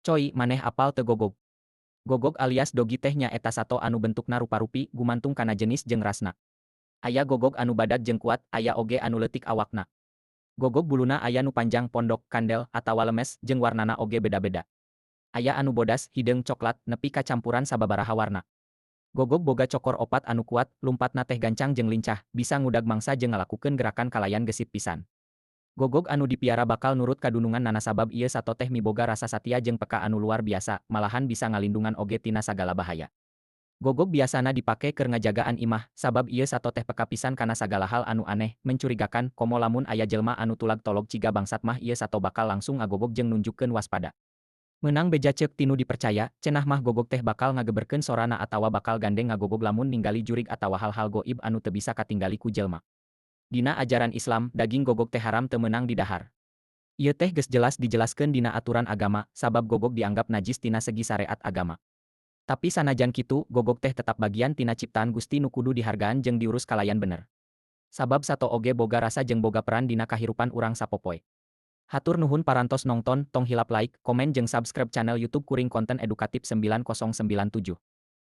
Coy, maneh apal teu gogog? Gogog alias dogi teh nyaeta sato anu bentukna rupa-rupi gumantung kana jenis jeung rasna. Aya gogog anu badag jeung kuat, aya oge anu leutik awakna. Gogog buluna aya nu panjang, pondok, kandel, atawa lemes, jeung warnana oge beda-beda. Aya anu bodas, hideung, coklat, nepi ka campuran sababaraha warna. Gogog boga cokor opat anu kuat, lumpatna teh gancang jeung lincah, bisa ngudag mangsa jeung ngalakukeun gerakan kalayan gesit pisan. Gogog anu dipiara bakal nurut ka dunungan nana sabab ieu sato teh miboga rasa satia jeung peka anu luar biasa, malahan bisa ngalindungan oge tina sagala bahaya. Gogog biasana dipake keur ngajagaan imah, sabab ieu sato teh peka pisan kana sagala hal anu aneh, mencurigakan, komo lamun aya jelma anu tulag tolog ciga bangsat mah ieu sato bakal langsung ngagogog jeung nunjukkeun waspada. Meunang beja ceuk tinu dipercaya, cenah mah gogog teh bakal ngageberkeun sorana atawa bakal gandeng ngagogog lamun ninggali jurig atawa hal-hal goib anu teu bisa katinggali ku jelma. Dina ajaran Islam, daging gogog teh haram teu meunang didahar. Ieu teh geus jelas dijelaskeun dina aturan agama, sabab gogog dianggap najis tina segi sareat agama. Tapi sanajan kitu, gogog teh tetap bagian tina ciptaan Gusti nu kudu dihargaan jeung diurus kalayan bener. Sabab sato oge boga rasa jeung boga peran dina kahirupan urang sapopoe. Hatur nuhun parantos nongton, tong hilap like, komen jeung subscribe channel YouTube kuring konten edukatif 9097.